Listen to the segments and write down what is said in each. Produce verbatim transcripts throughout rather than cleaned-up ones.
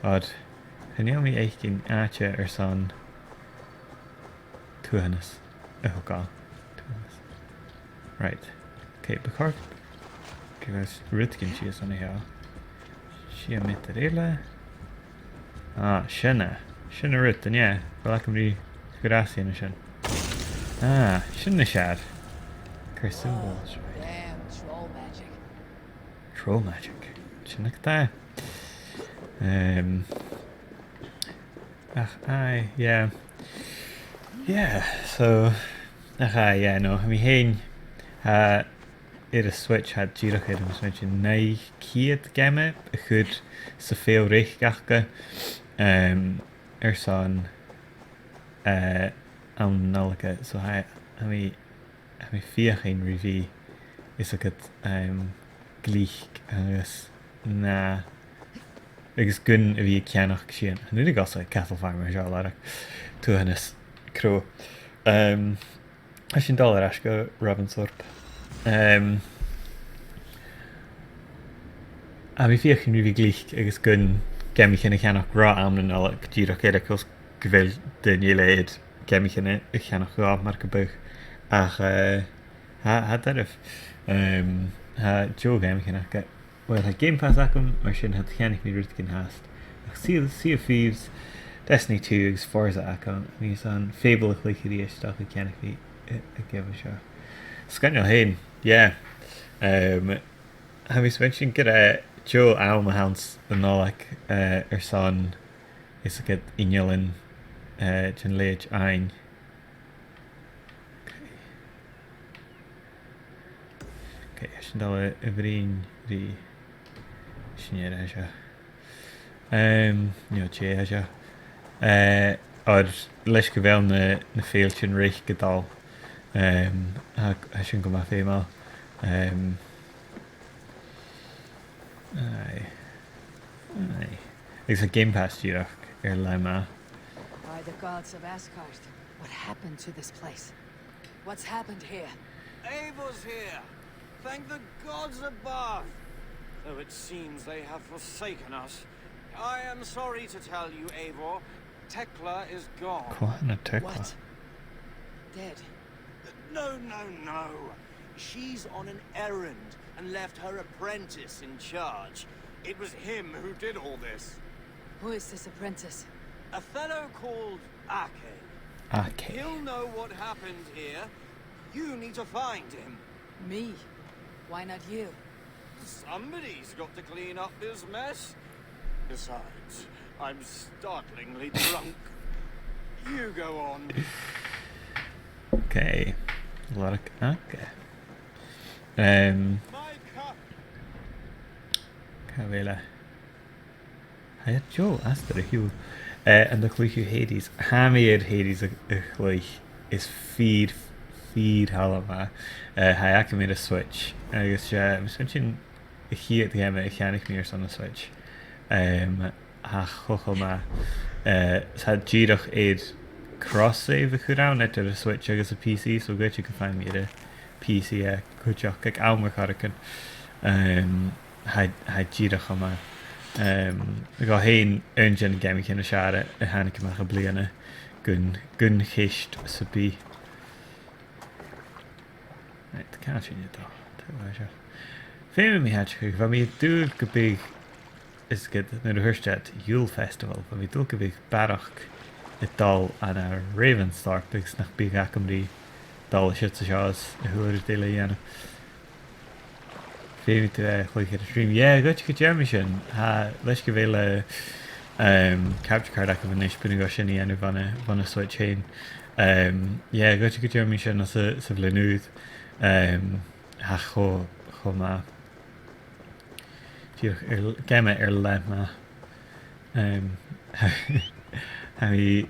Oir chan eil mi a' faicinn àite airson tuathanas a thogail. Tuathanas. Right. Okay, bu chòir gu bheil rudeigin sìos an seo. Sia meatair eile. Ah, sin e. Sin an rud, an e? Bheil agam ri chur às an sin. Ah, sin nas fheàrr. Cur symbols, right. Damn troll magic. Troll magic. Sin agad e. Um, ach, aye, yeah. Yeah, so, ach, aye, yeah, no, tha mi fhìn, uh, air an Switch, tha dìreach air an Switch naoi ceud geama a chur sa fhèill-reic aca, um, airson, uh, àm na Nollaige, so tha, tha mi tha mi a' feuchainn ri bhith, is agad, um, glic agus na, agus gun a bhith a' ceannach sìon. Chan urrainn dhomhsa Castle Farmers a lorg, tuathanas crodh. Um, tha sinn a' dol air ais gu Ravensthorpe. Um, tha mi a' feuchainn ri bhith glic agus gun geamaichean a cheannach ro àm na Nollaige, dìreach air a chor gu bheil daoine eile air geamaichean a, a cheannach dhomh mar gum biodh. Ach, eh, tha, tha e doirbh. Em, tha deagh gheamaichean aca. Uill, tha Game Pass agam, mar sin cha cheannaich mi rudeigin fhathast. Ach Sea, Sea of Thieves, Destiny two agus Forza agam, agus tha mi airson Fable a chluich a-rithist, ach cha cheannaich mi a, a' gheama seo. Sgoinneil fhèin, yeah. Em, tha mi a' smaointinn gur e deagh àm a th' anns an Nollaig, eh, airson is agad innealan, eh, den leithid fhaighinn. Ok. Ok, tha sinn a' dol a, a bhruidhinn ri sin air seo. Em, no, tè seo. Eh, oir leis gu bheil na, na fèilltean reic a' dol, em, tha, tha sin gu math feumail. Em, Aye. Aye. Agus tha Game Pass dìreach air leth math. By the gods of Asgard, what happened to this place? What's happened here? Eivor's here. Thank the gods above. Though it seems they have forsaken us. I am sorry to tell you, Eivor. Tekla is gone. Cò tha Tekla? What? Dead? No, no, no. She's on an errand and left her apprentice in charge. It was him who did all this. Who is this apprentice? A fellow called Ake. Ake. He'll know what happened here. You need to find him. Me? Why not you? Somebody's got to clean up this mess. Besides, I'm startlingly drunk. You go on. Ok. Lorg Ake. Em, My cup. Càit a bheil e? Tha e deagh astar a-nis. Eh, an do chluich thu Hades? Tha mi air Hades a, a chluich. Is fìor, fìor thoil leam e. Eh, tha e agam air an Switch. Agus, eh, tha mi a' smaointinn a' chiad gheama a cheannaich mi airson an Switch. Em, tha e cho, cho math. Eh, tha dìreach air cross-save a chur ann eadar an Switch agus am P C, so 's dòcha gum faigh mi air am P C e cuideachd aig àm air choreigin. Em, tha, tha e dìreach cho math. Em, dh'fheuch mi aon de na geamaichean as fheàrr a thàinig a-mach am-bliadhna, gun, gun cheist sam bith. Right, càit a bheil sinn a' dol? Tha e seo. Feumaidh mi aideachadh, bha mi an dùil gum biodh, is ged, nuair a thuirt iad Yule Festival, bha mi an dùil gum biodh barrachd a' dol ann an Ravensthorpe agus nach biodh agam ri dol an siud 's an seo is a h-uile rud eile a dhèanamh. Feumaidh tu e a chluich air an stream. Yeah, dh'fhaodte gun dèan mi sin. Tha, leis gu bheil, eh, em, capture card agam a-nis, bidh mi gu sin a dhèanamh bhon a', bhon a' Switch fhèin. Em, yeah, dh'fhaodte gun dèan mi sin sa, sa bhliadhna ùr. Em, tha e cho, cho math. Dìreach air, geama air leth math. Em, tha mi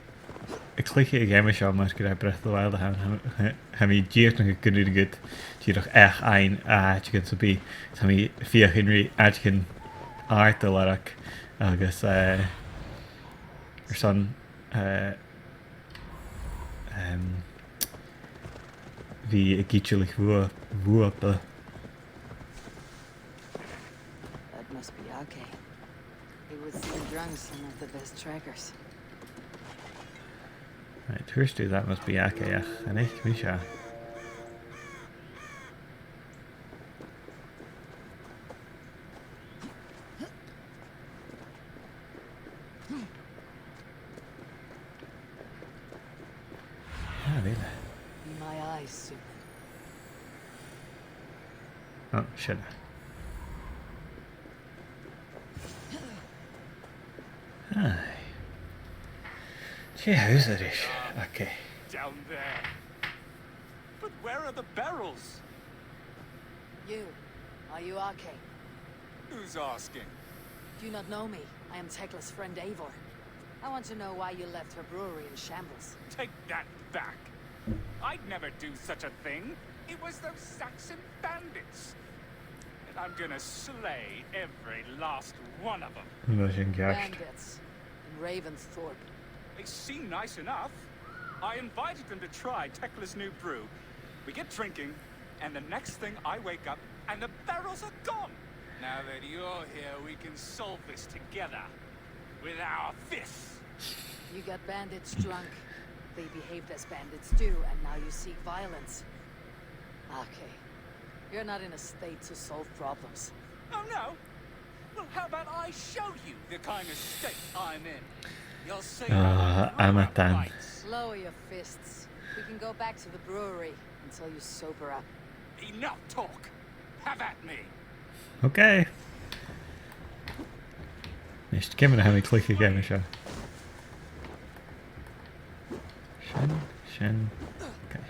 a' cluiche a' gheama seo mar gur e Breath of the Wild a th' ann, tha, tha, tha mi dìreach nan cuimhneachadh gun urrainn dhut dìreach each fhaighinn à àiteigin sam bith. Tha mi a' feuchainn ri àiteigin àrd a lorg agus, eh, airson, eh, em, bhith ag itealaich bhua-, bhuapa. That must be Ake. It would seem drunk some of the best trackers. Right, thuirt thu that must be Ackay, ach chan fhaic mi seo. Ah, really? My eyes, Sigmund. Oh, shit. Aye. Dè th' ann a-nis? Okay. Down there. But where are the barrels? You, are you Ackay? Who's asking? Do you not know me? I am Tekla's friend Eivor. I want to know why you left her brewery in shambles. Take that back. I'd never do such a thing. It was those Saxon bandits. And I'm gonna slay every last one of them. Bandits in Ravensthorpe. They seem nice enough. I invited them to try Tekla's new brew. We get drinking, and the next thing I wake up, and the barrels are gone. Now that you're here, we can solve this together. With our fists. You got bandits drunk. They behaved as bandits do, and now you seek violence. Ackay, you're not in a state to solve problems. Oh no? Well, how about I show you the kind of state I'm in? You'll see how my brew up bites. Lower your fists. We can go back to the brewery until you sober up. Enough talk. Have at me. Okay. Nist, ciamar a tha mi a' cluiche a' gheama seo? Sin, sin. Okay.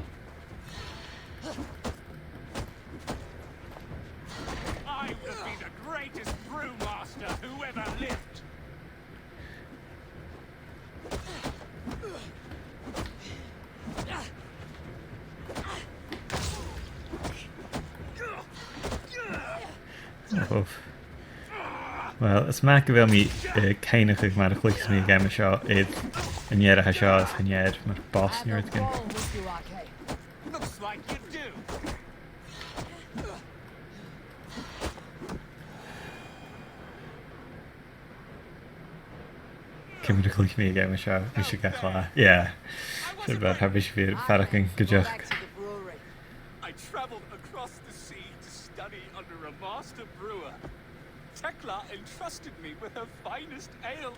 I will be the greatest brewmaster who ever lived. Uff. Well, is math gu bheil mi, eh, a' cuimhneachadh mar a chluicheas mi a' gheama seo, air an fhear a tha seo is an fhear mar boss no rudeigin. Looks like you do. Ciamar a chluich mi a' gheama seo, mise gach latha. Yeah. Sin mar a tha mise a' faireachdainn cuideachd. I traveled across the sea to study under a master brewer. Tekla entrusted me with her finest ale,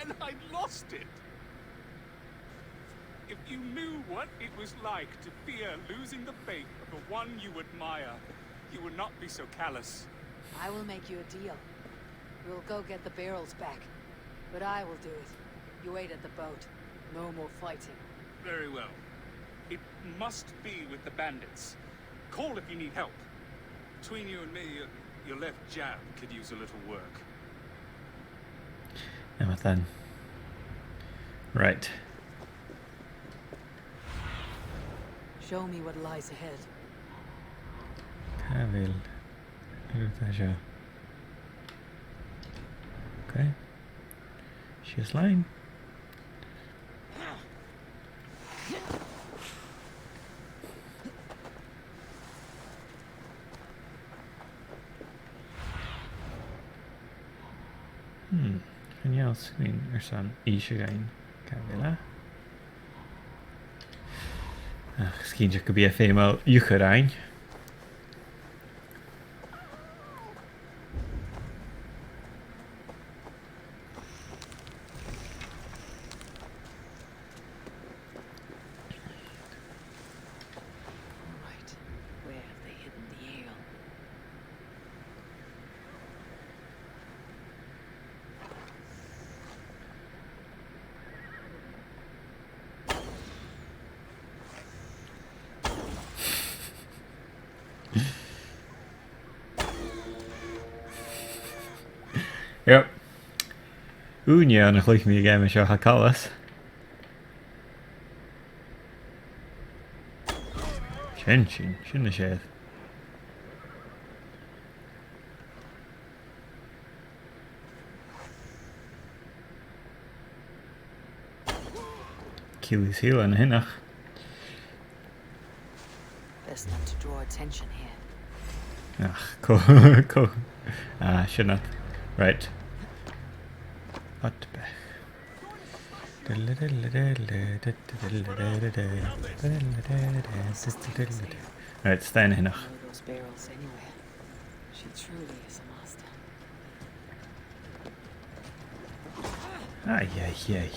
and I lost it. If you knew what it was like to fear losing the faith of the one you admire, you would not be so callous. I will make you a deal. We'll go get the barrels back. But I will do it. You wait at the boat. No more fighting. Very well. It must be with the bandits. Call if you need help. Between you and me, your, your left jab could use a little work. Iomadh math. Right. Show me what lies ahead. Càit a bheil, càit a bheil seo? Okay. Sìos leinn. Hmm. Chan eil sinn airson innse dhuinn càit a bheil e. Ach, 's cinnteach gum bi e feumail iuchair fhaighinn. All right. Where have they hidden the ale? Yep. Ùine ann a chluich mi a' gheama seo, tha coltas. Sin, sin, sin a-nis e. Achilles heel an-sineach. Best not to draw attention here. Ach, cò, cò. Ah, sin e. Right. Hot back. Right, stèidhichidh e. Know those barrels anywhere. She truly is a master. Ay, ay, ay.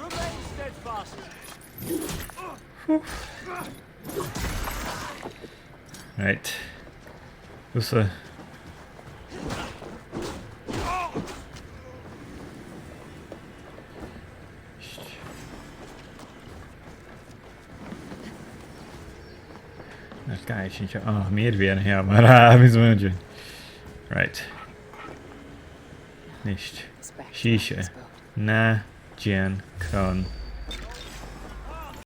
Remain steadfast. Right. Thusa. Nach gabh sinn seo. Oh, mìr bhian he mar a bhí smaointinn. Right. Nist. Sise. Na, Jen, Cron.